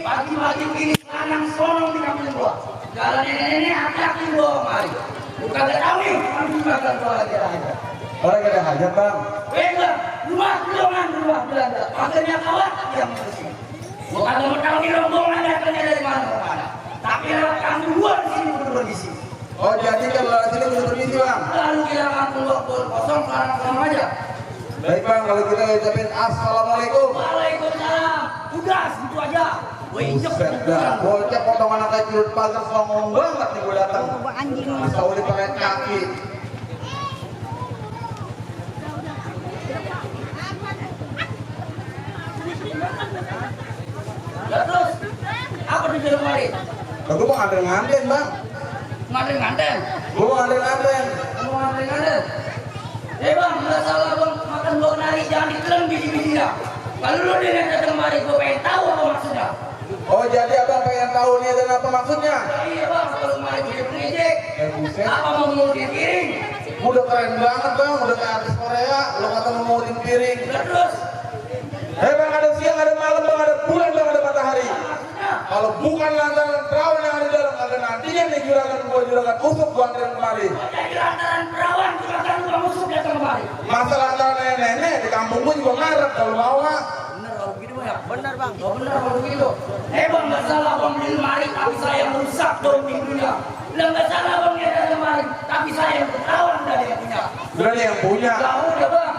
Pagi-pagi begini sekarang sorong di kampung gua. Jalan nenek-nenek hati-hati gua mari. Bukan gak tahu nih, kamu bakal gua lagi aja. Orang ada hajat bang. Enggak, rumah Belanda. Akhirnya kawan yang bersih. Gua kagak mau tahu nih rombongan datangnya dari mana. Tapi lewat kampung gua di sini udah berisi. Oh jadi kalau lewat sini udah berisi bang. Lalu kira kampung gua kosong sekarang aja. Baik bang, kalau kita ucapin assalamualaikum. Waalaikumsalam. Udah segitu aja. Gue injek dah, bocah potongan anak kecil pagar ngomong banget nih gue datang. Masa udah pakai kaki. Ya terus, apa di dalam hari? Gue mau nganten bang. Nganten? Gue mau nganten. Mau nganten? Bang, nggak salah bang, makan buah nari jangan ditelan biji-bijinya. Kalau lu dia datang kemari, gue pengen tahu apa maksudnya. Oh jadi abang pengen tahu nih dan apa maksudnya? Iya bang, kalau kemari gue pengejek. Apa mau ngurutin piring? Udah keren banget bang, udah kayak artis Korea. Lo kata mau ngurutin piring. Udah terus. Bang, ada siang, ada malam bang, ada bulan bang, ada matahari. Kalau bukan lantaran perawan yang ada di dalam, ada nantinya nih juragan usuk gua anterin kemari. Jadi lantaran perawan juragan gua usuk datang kemari. Masalah lantaran nenek-nenek di kampung gua juga ngarep kalau mau mah. Bener kalau begitu ya? Bener bang. Oh bener kalau begitu. Bang, nggak salah bang beli lemari tapi saya yang rusak dong pintunya. Nggak salah bang dia datang kemari tapi saya yang perawan dari yang punya. Berarti yang punya. Ya udah bang.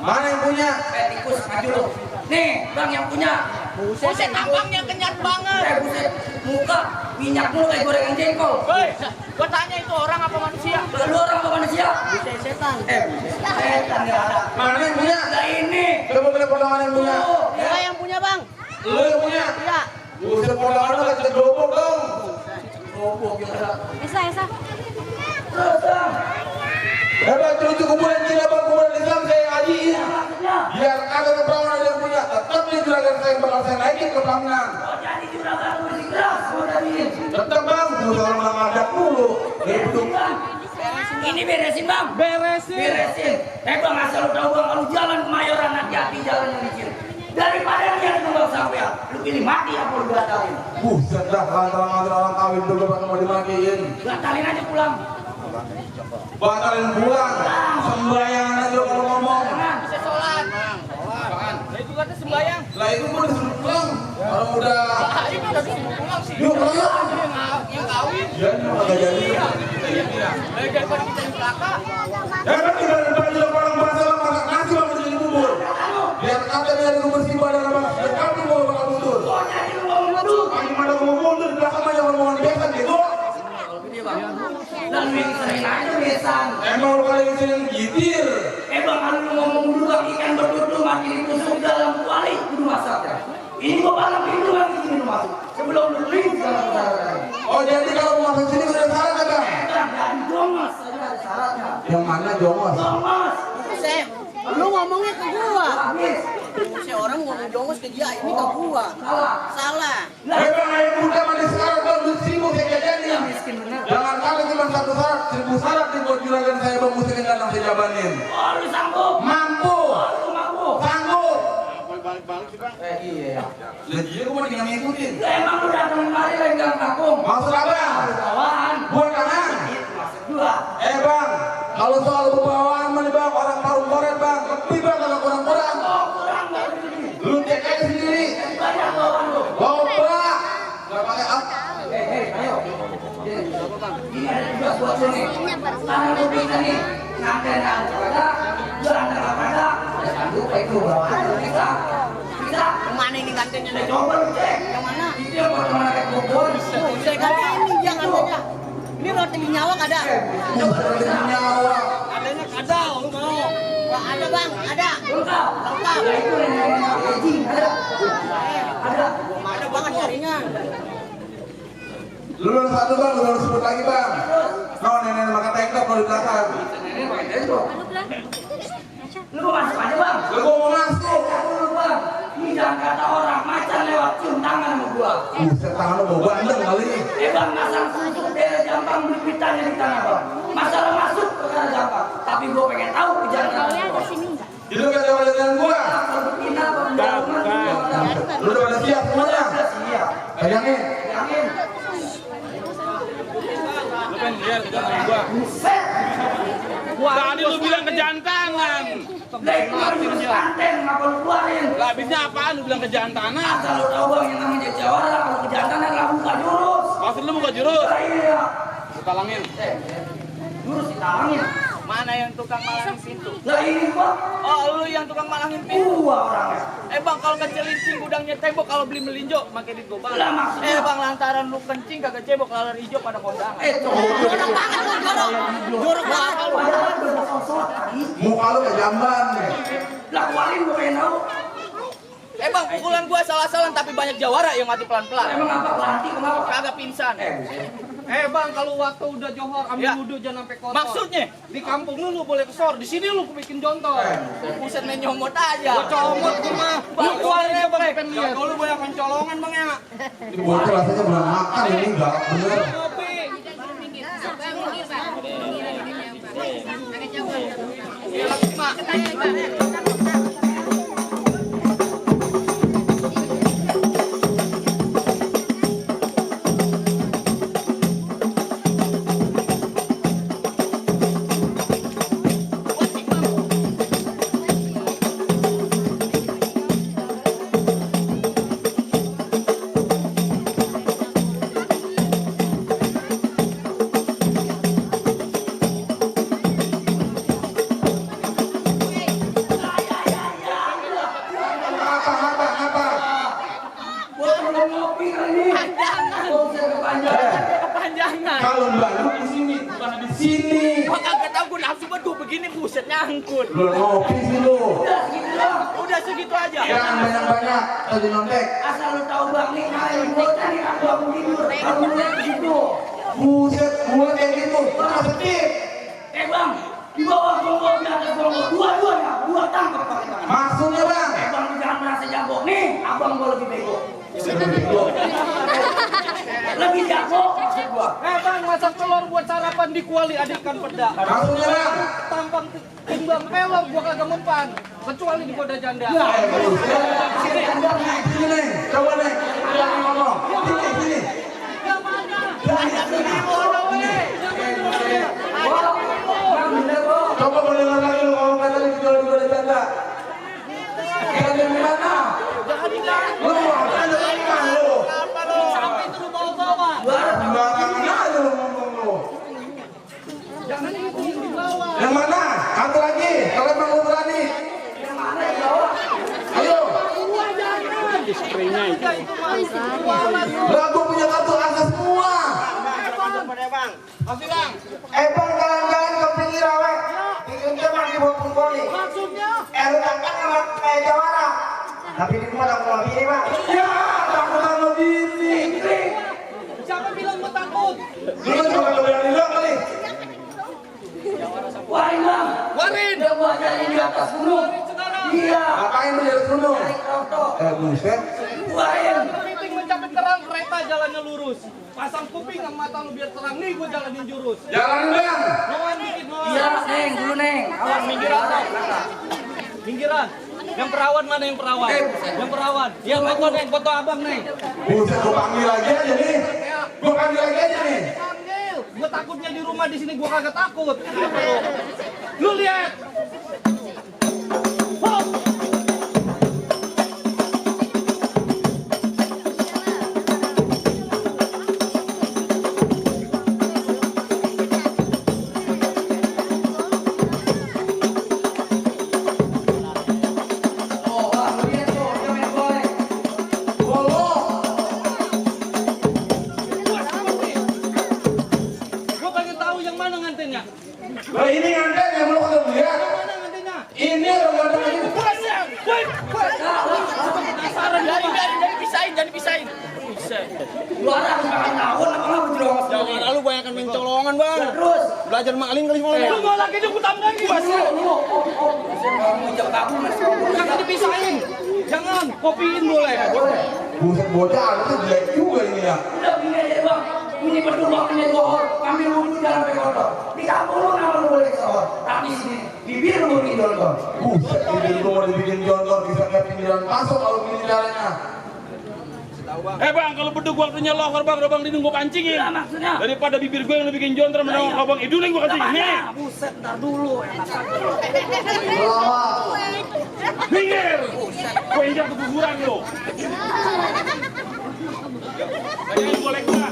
Mana yang punya? Tikus maju lo. Nih bang yang punya. Buset tampangnya kenyat banget. Buset, muka minyak mulu kayak gorengan jengkol. Hei, gua tanya itu orang apa manusia? Lu orang apa manusia? Buset setan. Setan ya ada. Mana yang punya? Nah ini. Coba beli potongan yang punya. Gua yang punya bang. Lu yang punya? Iya. Buset potongan lu kasih gerobok dong. Robok ya. Esa. Terus bang. Bang, cucu kuburan Cina bang, kuburan Islam saya ajiin. Biar ada keperawanan ada yang punya. Tetap nih juragan saya yang bakal saya naikin ke pelaminan. Oh jadi juragan lu masih keras gua tadi. Tetap bang, gue orang ngadap dulu. Ini beresin bang. Beresin. Bang asal lu tahu bang kalau jalan Kemayoran hati-hati jalan yang licin. Daripada yang kembang sampai lu pilih mati apa lu batalin? Buset dah, lantaran orang kawin juga bakal mau dimatiin. Batalin aja pulang. Batalin pulang, sembayangan aja kalau ngomong. Bisa sholat. Saya juga tuh sembayang. Lah itu gue disuruh pulang, orang udah. Ini udah disuruh pulang sih. Yuk pulang yuk. Yang kawin. Ya, nggak jadi. Daripada kita yang celaka. Ya kan tinggal baju orang bahasa masak nasi bang udah jadi bubur. Biar kata dari rumah si badan abang, dan kami mau bakal mundur. Kami mana mau mundur di belakang aja ngomong biasa gitu. Lalu yang sering aja besan. Emang lu kali ini yang gitir. Bang kalau lu ngomong dulu ikan bertutur makin ditusuk dalam kuali kudu masaknya. Ini gua malam itu yang di sini masuk. Sebelum lu link dalam saudara. Oh jadi kalau mau masuk sini udah syarat kan bang? Dan jongos saja ada syaratnya. Yang mana jongos? Jongos. Buset. Lu ngomongnya ke gua. Habis. Si orang ngomong jongos ke dia, ini ke gua. Salah. Bang ayo muda mandi syarat bang, duit 1000 saya jajanin. Miskin bener. Jangan kali cuma satu syarat, 1000 syarat nih buat juragan saya bang musikin datang saya jabanin. Oh lu sanggup. Mampu. Lu mampu. Sanggup. Balik-balik sih bang. Iya. Lah jadi gua mau tinggal ngikutin. Emang lu datang kemari lagi gang kampung. Maksud abang? Kawan. Buat tangan. Itu maksud gua. Bang, kalau soal pembawaan mah nih bang, orang parung koret bang, lebih bang kalau kurang-kurang. Oh kurang nggak begini. Lu cek aja sendiri. Banyak bawaan kita nih nganterin aja pada, jualan pada, ya sanggup itu bawaan kita. Yang mana ini gantengnya nih? Coba lu cek. Yang mana? Itu yang pernah kayak Bogor. Saya kali ini dia gantengnya. Ini roti nyawak ada. Nyawa. Adanya ada, lu mau? Wah, ada bang, ada. Lengkap. Lengkap. Ya itu nenek Beijing ada. Ada. Ada banget nyarinya. Lu harus satu bang, lu harus sebut lagi bang. No, nenek makan tengkap kalau di belakang. Nenek pakai itu. Lu mau masuk aja bang. Lu mau masuk. Lu bang. Ini jangan kata orang macan lewat cium tangan sama gua. Buset, tangan lu bau bandeng kali. Bang masang susuk daerah Jampang beli pitanya di tanah bang. Masalah masuk ke daerah Jampang. Tapi gua pengen tahu kejadian gua. Jadi lu kasih jalan gua. Kalau begini apa undangan Lu udah pada siap semuanya? siap. Pegangin. Yakin? Lu kan lihat kejantan gua. Buset. Tadi lu bilang kejantangan. Lah itu harus disanten, ngapa lu keluarin? Lah habisnya apaan lu bilang kejantanan? Asal lu tahu bang yang namanya jawara kalau kejantanan lah buka jurus. Maksud lu buka jurus? Lah iya. Lu talangin. Jurus ditalangin. Mana yang tukang malangin pintu? Lah ini bang. Oh, lu yang tukang malangin pintu. Gua orangnya. Bang, kalau kecelincing gudangnya tembok, kalau beli melinjo, pakai duit gua bang. Lah maksudnya. Bang, lantaran lu kencing kagak cebok, kalau hijau pada kondangan. Jorok banget lu, jorok banget lu. Padahal udah sosok tadi. Muka lu kayak jamban. Lah keluarin gua pengen tahu. Bang, pukulan gua salah-salah tapi banyak jawara yang mati pelan-pelan. Emang apa pelanti kenapa? Kagak pingsan. Bang, kalau waktu udah johor ambil Ya. wudhu jangan sampai kotor. Maksudnya? Di kampung lu boleh kesor, di sini lu bikin jontor. Buset main nyomot aja. Gua comot gua mah. Lu Bang, keluarin boleh, bang, Bang. pengen lihat. Kalau lu banyak pencolongan bang ya. Ini bocah rasanya belum makan ini enggak bener. Kopi. Apa? Gua belum ngopi kali ini. Gua usah kepanjangan. Kepanjangan. Kalau mbak lu di sini bukan di sini. Gua kagak tahu gua nafsu banget gua begini buset nyangkut. Lu ngopi sih lu. Udah segitu doang. Udah segitu aja. Jangan banyak-banyak tadi nontek. Asal lu tahu bang nih, main bocah nih aku tidur. Kamu lihat begitu. Buset, gua kayak gitu. Pernah sedih. Bang, di bawah bonggol di atas bonggol dua-duanya, gua tangkap pakai tangan. Maksudnya bang. Bang lu jangan merasa jago. Nih, abang gua lebih bego. Lebih jago maksud gua. Bang, masak telur buat sarapan di kuali adikan peda. Maksudnya bang. Tampang timbang pelok gua kagak mempan. Kecuali di goda janda. Sini, sini Neng. Coba Neng. Jangan ngomong. Sini. Coba mendengar lagi lu ngomong kata di goda janda. Kira di mana? Lu mau apa lu? Sampai itu lu bawa-bawa. Sembarangan aja lu ngomong lu. Yang mana? Satu lagi. Kalau emang lu berani. Ayo. Lah gua punya kartu asa semua. Masih bang. Bang jalan-jalan ke pinggir awe. Pinggirnya mah di bawah pungkoli. Maksudnya? Lu datang sama kayak jawara. Tapi di rumah tak mau bini bang. Ya, takut sama bini. Siapa bilang gua takut? Lu juga gak berani dong kali. Warin bang. Warin. Udah gua cari di atas gunung. Iya. Ngapain lu dari gunung? Cari kroto. Buset. Warin. Meeting mencapai terang, kereta jalannya lurus. Pasang kuping sama mata lu biar terang. Nih gua jalanin jurus. Jalanin bang. Lawan dikit lawan. Iya, Neng, dulu Neng. Awas Minggiran. Minggiran. Yang perawan mana yang perawan? Yang perawan. Yang foto Neng, foto abang Neng. Buset, gua panggil lagi aja nih. Gua panggil lagi aja nih. Panggil. Gua takutnya di rumah, di sini gua kagak takut. Lu lihat. Hop. Luar harus makan tahun apa nggak berjeromas? Jangan lalu banyakan main colongan, Bang. Terus. Belajar maling kali mau. Lu mau lagi jemputan lagi, Mas. Mau jam kabur mas. Jangan dipisahin. Jangan, kopiin boleh. Buset bocah anaknya jelek juga ini ya. Udah gini aja bang. Ini berdua punya kohor. Ambil wudhu dalam kotor. Di kampung lu nama lu boleh sohor. Tapi sini bibir lu bikin jontor. Buset bibir gua mau dibikin jontor bisa kayak pinggiran masuk kalau gini caranya. Bang, kalau beduk waktunya lohor bang, udah bang Didung gua pancingin. Nah, maksudnya? Daripada bibir gue yang lu bikin jontor menawang abang itu yang gua kencingin. Nih, Buset, ntar dulu. Enak aja. minggir. Gua injak keguguran lu. Ini boleh gua.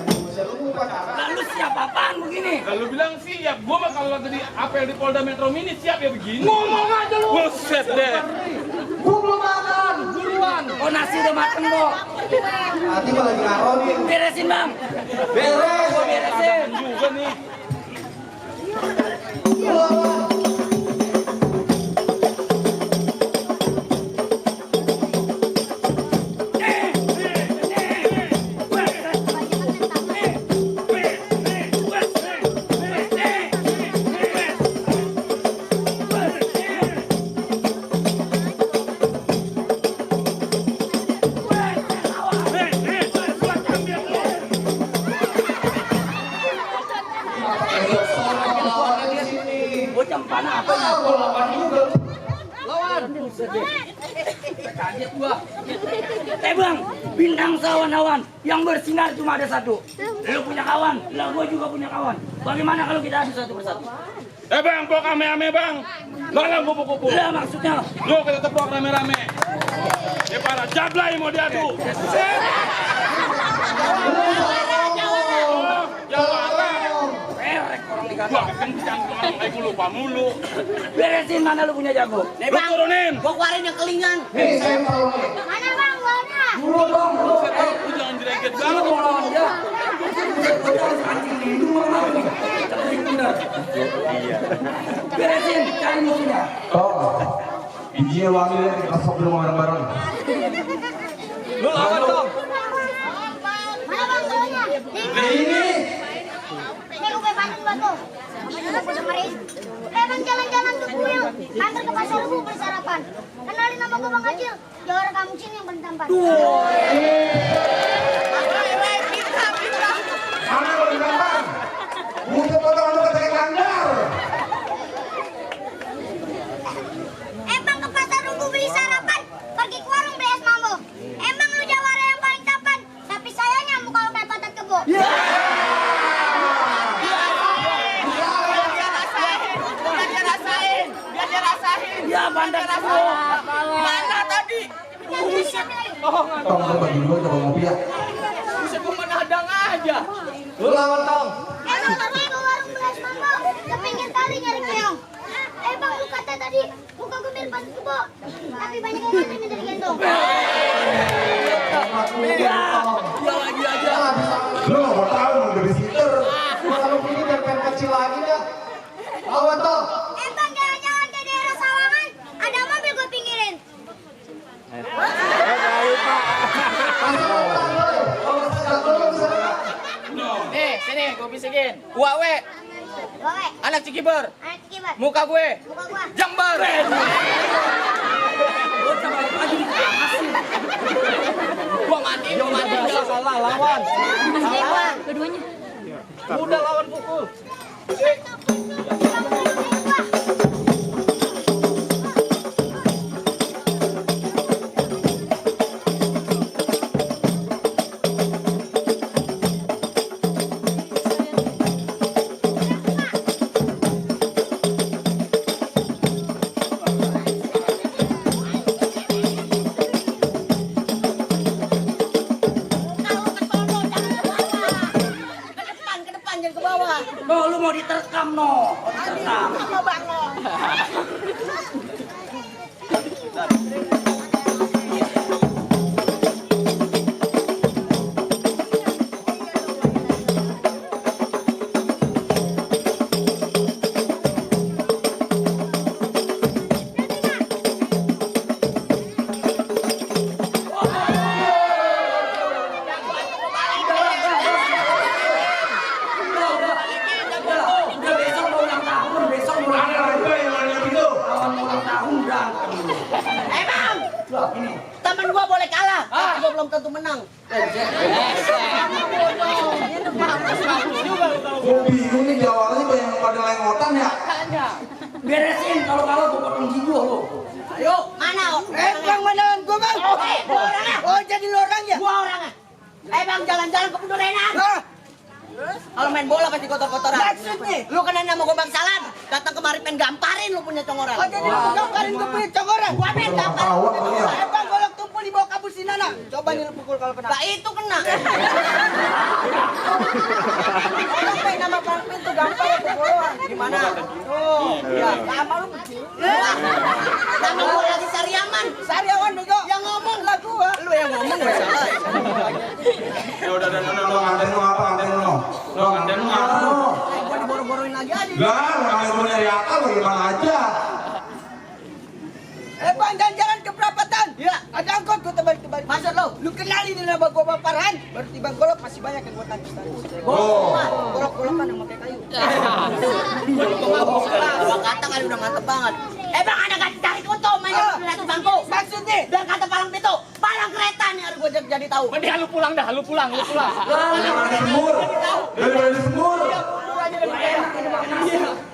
Lalu siapa apaan begini? Kalau bilang siap, gua mah kalau tadi apel di Polda Metro Mini siap ya begini. Ngomong aja lu. Buset deh. Gua belum makan, buruan. Oh nasi udah mateng kok. Nanti malah dikaronin. Beresin bang. Beres. Oh, beresin. Juga nih. Bocah panah apa ya? Lawan. Kaget gua. Bang, bintang sawan-awan yang bersinar cuma ada satu. Lu punya kawan, lah gua juga punya kawan. Bagaimana kalau kita adu satu persatu? Bang, pok ame-ame bang. Lalang kupu-kupu. Lah maksudnya? Lu kita tepok rame-rame. Ya para jablay mau diadu. Jawara. Perek orang di Gua kencang orang aku lupa mulu. Beresin mana lu punya jago? Nih, Lu Bang. turunin. Gua keluarin yang kelingan. Nih saya tahu nih. Mana bang golnya? Dulu dong, lu. Lu jangan direket Lu banget. mau lawan dia? Bocah harus anjing lindung orang ini. Cerdik bener. Beresin, cari musuhnya. Toh. Bijinya wangi deh kita sok dulu bareng-bareng. Lu lawan dong. Mana bang golnya? Ini. Nih gue panen buat tuh. Sama juga kemarin. Bang jalan-jalan ke Kuyul. Antar ke pasar Rebu beli sarapan. Kenalin nama gue Bang Acil. Jawara kamu sini yang paling tampan. Mana kalau digampang? Buset potong lu kata langgar. Bang ke pasar Rebu beli sarapan. Pergi ke warung beli es mambo. Emang lu Jawara yang paling tampan. Tapi saya nyamuk kalau kayak patat kebo. Biar dia rasain. Ya bandar kamu. Mana tadi? Tong lu bagi dua coba ngopi ya. Buset, gua menadang aja. Lu lawan dong. Bang pergi ke warung beli es mambo. Ke pinggir kali nyari keong. Bang lu kata tadi muka gue mirip patat kebo. Tapi banyak yang ngantri dari gendong. Ya. Dia lagi aja. Lu nggak mau tahu mau babysitter. Kalau begini dan kecil lagi dah. Lawan toh. Bang jalan-jalan ke daerah Sawangan. Ada mobil gue pinggirin. Nih, sini gua bisikin. Gua we, Gue, anak Cikiber. anak kibat. Muka gue Muka gua. Jember. Bocah balik lagi dikasih. Gua mati. Salah lawan. Salah. Keduanya. Udah lawan pukul. Ke depan jangan ke bawah. No, lu mau diterkam no. Mau diterkam. Sama bang lo. berantem. Bang, Loh, ini. temen gua boleh kalah, tapi gua belum tentu menang. Gua bingung nih jawabannya banyak yang pada lengotan ya. Beresin kalau kalah gua potong gigi lo. Ayo, mana? Bang mana gua bang? Gua orangnya. Oh jadi lo orangnya? Gua orangnya. Bang, jalan-jalan ke Pendorenan. Kalau main bola pasti kotor-kotoran. Maksudnya? Lu kena nama gua Bang Salam. Datang kemari pengen gamparin lu punya conggoran. Oh jadi lu gamparin gua punya conggoran? Gua pengen gamparin. Tahu kali ya. Bang golok tumpul di bawah kabur si Nana. Coba nih lu pukul kalau kena. Lah itu kena. Lu pengen nama Bang Pintu gampar pukulan. Gimana? Oh, ya sama lu. Nama gua lagi Sariaman. Sariawan bego. Yang ngomong Lah gua. lu yang ngomong gak salah. Ya udah nganten lu apa nganten lu. Lo nganten lu apa lu? Gua diboro-boroin lagi aja. Lah, namanya gua nyari akal bagaimana aja. Bang jalan-jalan ke perapatan. Iya. Ada angkot gua terbalik-terbalik. Maksud lu? Lu kenalin ini nama gua Bang Farhan. Baru tiba golok masih banyak yang gua tangkis-tangkis. Oh. Golok-golokan yang pakai kayu. Gua kata kali udah mantep banget. Bang ada gak tarik untung main di bangku. Maksudnya? Biar kata palang pintu, palang kereta nih harus gua jadi tahu. Mending lu pulang dah, lu pulang. Daripada sembur. Daripada sembur.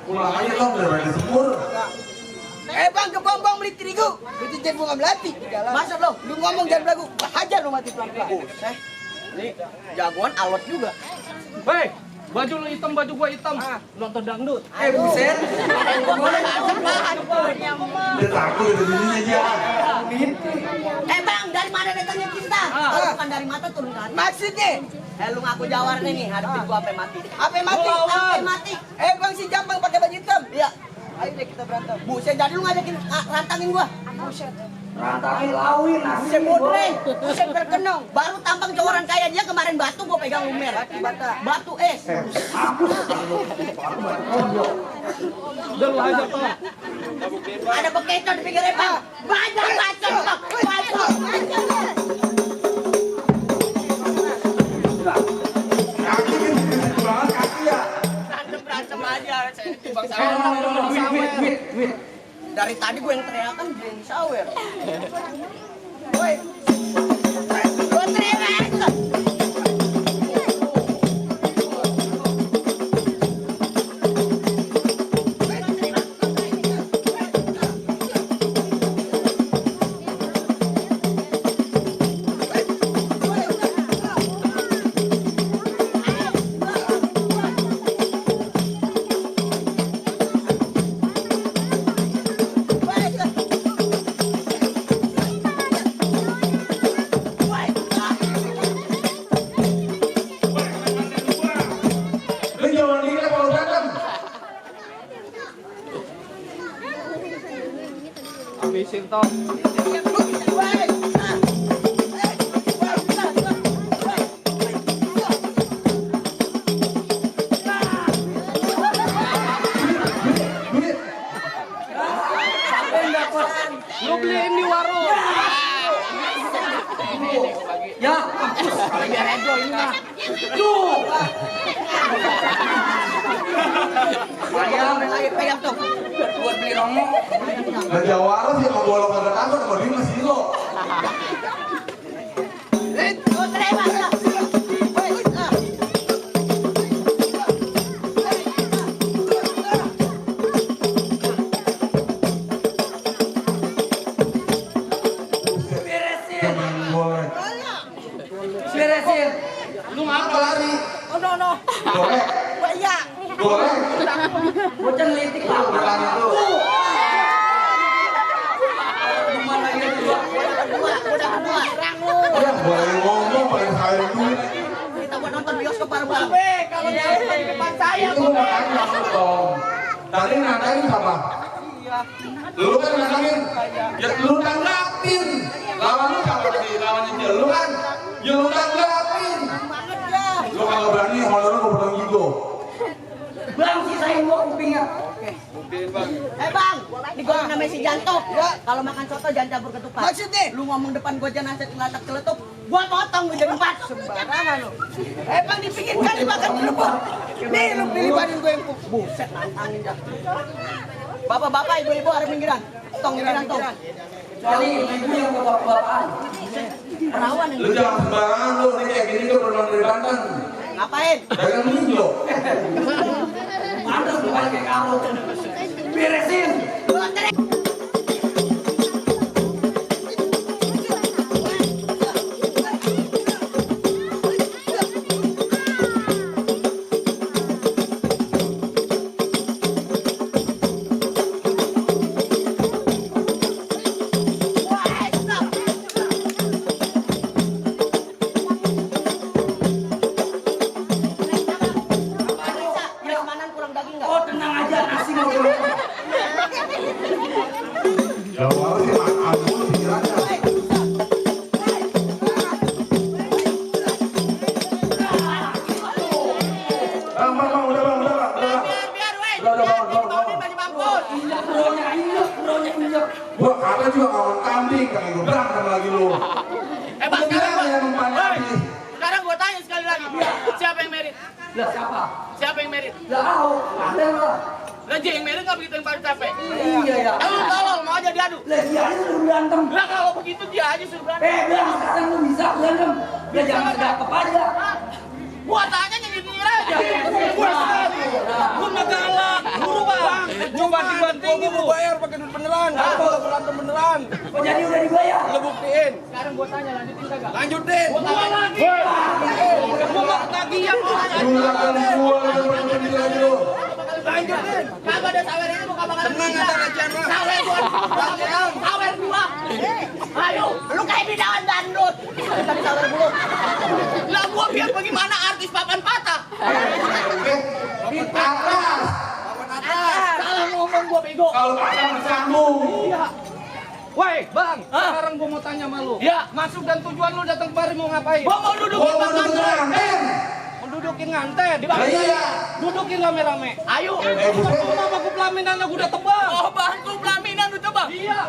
Pulang aja dong daripada sembur. Bang ke Bambang beli terigu. Lu jajan bunga melati di jalan. Maksud lu? Lu ngomong jangan belagu. Hajar lu mati pelan-pelan. Ini jagoan alot juga. Hei, baju lu hitam, baju gua hitam. Nonton dangdut. Buset. Dia takut dari sini aja. Bang, dari mana datangnya cinta? Kalau bukan dari mata turun ke hati. Maksudnya? Lu ngaku jawar nih, hadapin gua sampai mati. Apa yang mati? Sampai mati. Bang si Jampang pakai baju hitam. Iya. Ayo deh kita berantem. Buset, jadi lu ngajakin rantangin gua. Rantangin lawin. Buset bodreng, buset berkenong. Baru tampang coworan kayak dia kemarin batu gua pegang lumer. Batu es. Udah lu hajar tuh. Ada bekecot di pinggirnya, Bang. Banyak bacot, Bang. Bacot. Kaki kan gede banget kaki ya. Berantem aja. Bang dari tadi gue yang teriakan dia yang sawer. Woi. Gue teriak. Lu jangan dikira kalau datang. Habisin toh. Duit. Lu beliin di warung. Ya. Biar Edo ini mah. Pegang tuh. Buat beli romo. Lah jawara sih mau bolong ke kantor sama dia masih lo. Gue teriak. Jangan boleh. Beresin. Lu ngapa? Lari. Oh no. Boleh. Iya. Boleh. Bocah ngelitik lah. Lari tuh. Gimana ya dua? Udah kedua. Serang lu. Ya boleh ngomong paling saya duit. Kita buat nonton bioskop bareng Bang. Kalau jalan di depan saya. Itu makanya maksud dong. Tadi nantangin sama. Lu kan nantangin. Ya lu tanggapin. Lawan lu siapa tadi? Lawannya dia lu kan. Ya lu tanggapin. Banget dah. Lu kalau berani honor lu potong gigo. Bang sisain gua kupingnya. Bang, di gua namanya si Janto. Kalau makan soto jangan campur ketupat. Maksudnya? Lu ngomong depan gua jangan nasi celatak celetuk, gua potong lu jadi 4. Sembarangan lu. Bang dipikirkan dimakan dulu. Nih lu pilih badan gue empuk. Buset nantangin dah. Bapak-bapak, ibu-ibu harus pinggiran. tong, bilang tong. Kecuali ibu yang bapak-bapakan. Perawan yang Lu jangan sembarangan lu, nih kayak gini tuh berulang dari Banten. ngapain? Dagang minjo. Pantas bukan kayak kamu. Beresin. Oh tenang aja, nasi mau kurang. Jawab sih makan mulu pikirannya. Bang, udah bang. Udah, bangun. Bronya injek. Gua kata juga kawan kambing, kayak gue berantem lagi lu. Bang, sekarang Gua yang umpan habis. sekarang gua tanya sekali lagi. Siapa yang merit? Lah siapa? Siapa yang merit? Lah kau, ada lah. Lah yang merit nggak begitu yang paling capek. Iya ya. Lu tolol mau aja diadu. Lah dia aja suruh berantem. Lah kalau begitu dia aja suruh berantem. Bilang sekarang lu bisa berantem. Dia jangan segakep aja. Gua tanya nyindir aja. Gua nggak galak. Buru bang. Coba dibanting Gua mau bayar pakai duit beneran. Kalau berantem beneran. Oh jadi udah dibayar? Lu buktiin. Sekarang gua tanya lanjutin kagak? Lanjutin. Gua lagi. Gua mau tagih yang mau aja. Lu akan gua yang berantem lagi lu. Lanjutin. Kagak ada sawer ini mau kagak Tenang aja Rajan mah. sawer gua. Sawer gua. Ayo, lu kayak bidangan dandut. Tadi sawer dulu. Lah gua biar bagaimana artis papan patah. Di atas. Salah ngomong gua bego. Kalau patah bersambung. Woi, Bang, sekarang gua mau tanya sama lu. Ya. Maksud dan tujuan lu datang kemari mau ngapain? Gua mau duduk Gua di mau belakang. nganten. Mau dudukin nganten. Iya. Dudukin rame-rame. Ayo. Buset. Kenapa bangku pelaminan gua udah tebal? Oh, bangku pelaminan lu coba. Iya.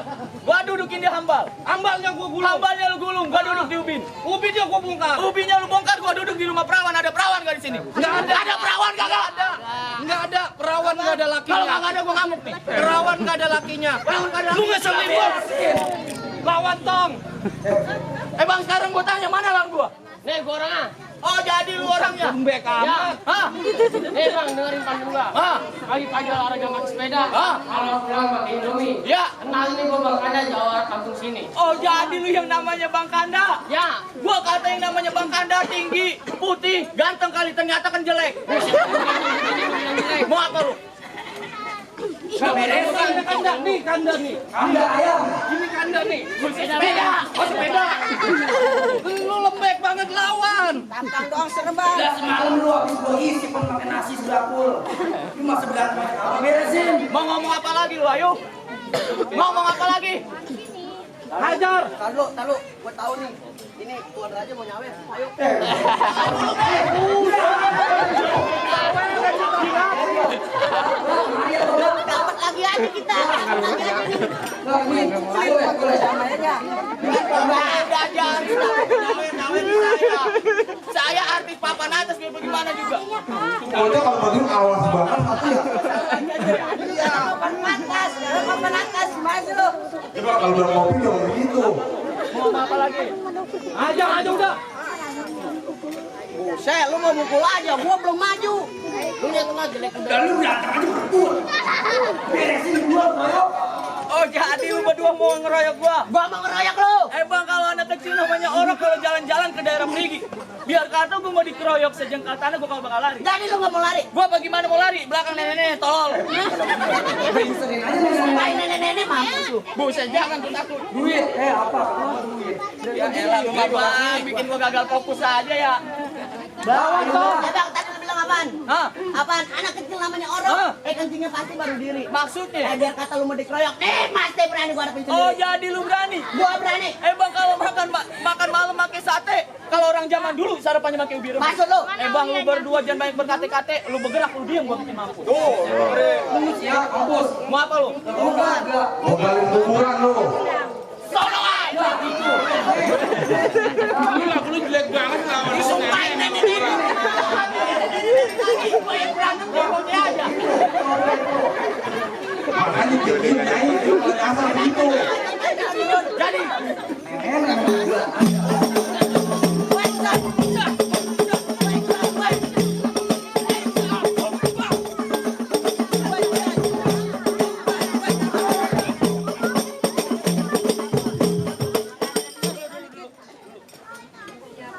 Gua dudukin di hambal. Ambalnya gua gulung. Hambalnya lu gulung, gua duduk di ubin. Ubinnya gua bongkar. Ubinya lu bongkar, gua duduk di rumah perawan. Ada perawan gak di sini? Nggak ada. Ada perawan kagak? Ada. Nggak ada perawan, nggak ada Kalau lakinya. kagak ada gua ngamuk nih. Perawan nggak ada lakinya. Perawan kagak ada. Lu ngeselin gua. Lawan tong. Bang, sekarang gua tanya mana lang gua? Nih gua orangnya. Oh, jadi lu orangnya. Lembek amat. Hah? Nih bang, dengerin pandu gua. Hah? Pagi-pagi olahraga pakai sepeda. Hah? Kalau pulang pakai Indomie. Ya. Kenal nih gua Bang Kanda jawara kampung sini. Oh, jadi lu yang namanya Bang Kanda? Ya. Gua kata yang namanya Bang Kanda tinggi, putih, ganteng kali, ternyata kan jelek. Mau apa lu? Kanda nih, kanda nih. Anda ayam. Ini kanda nih. Sepeda. Oh, sepeda. Lu lembek banget lawan. Tantang doang serem bang. Lah semalam lu habis gua isi pun makan nasi sebakul. Cuma sebelah apa beresin. Mau ngomong apa lagi lu, ayo? Mau ngomong apa lagi? Hajar. Tahu, gua tahu nih. Ini keluar aja mau nyawer. Ayo. Dapat lagi aja kita. Saya artis papan atas biar bagaimana juga. Pokoknya kalau begini awas banget hati ya. Papan atas, maju. Coba kalau udah ngopi jangan begitu. Mau apa lagi? Hajar aja udah. Buset, lu mau mukul aja, gua belum maju. Lu lihat tengah jelek udah. Dan lu datang aja mukul. Beresin gua, ayo. Oh, jadi lu berdua mau ngeroyok gua? Gua mau ngeroyok lu. Bang, kalau anak kecil namanya orang kalau jalan-jalan ke daerah Perigi, biar kata gua mau dikeroyok sejengkal tanah gua kalau bakal lari. Jadi lu nggak mau lari? Gua bagaimana mau lari? Belakang nenek-nenek tolol. Sering aja main nenek-nenek mampus lu. Buset, jangan tuh takut. Duit, apa? Duit. Ya elah, lu bang, bikin gua gagal fokus aja ya. Bawa dong. Ya bang, tadi lu bilang apaan? Hah? Apaan? Anak kecil namanya orang. Hah? Kencingnya pasti baru diri. Maksudnya? Biar kata lu mau dikeroyok. Pasti berani gua hadapin Oh, sendiri. jadi lu berani? Gua berani. Bang, kalau makan malam pakai sate, kalau orang zaman dulu sarapannya pakai ubi rebus. Masuk lu. Bang, lu berdua jangan banyak berkate-kate, lu bergerak, lu diam gua bikin mampu. Lu siap, kampus. Mau apa lu? Enggak. Mau balik kuburan lu. Sono aja. Lu jelek banget lawan. Disumpahin nenek-nenek. Gua yang berantem dia aja. Makanya jadi nyai. asal begitu. Jadi.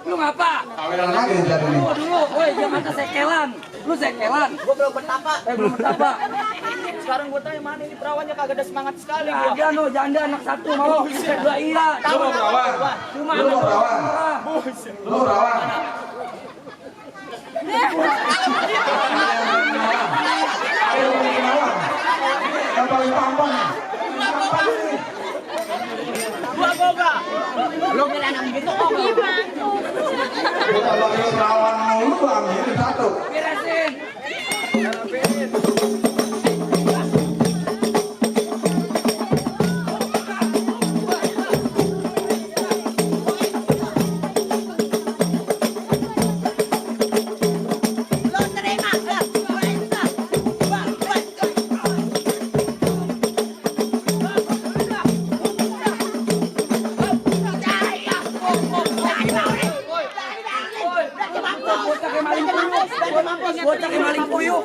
Lu ngapa? Kaweran lagi jadi nih. Lu dulu, woi jangan kesekelan. Lu sekelan. Gua belum bertapa. Belum betapa. Sekarang gua tanya mana ini perawannya kagak ada semangat sekali gua. Ada no, janda anak satu mau. Dua iya. Lu mau perawan? Cuma Lu mau perawan? Lu mau perawan? Ayo perawan. Yang paling tampan. Tampan ini. Gua boga. Lu kira anak gitu kok. Kita lagi perawan mulu bang, ini satu. beresin. Lo terima. Bocah kayak maling puyuh.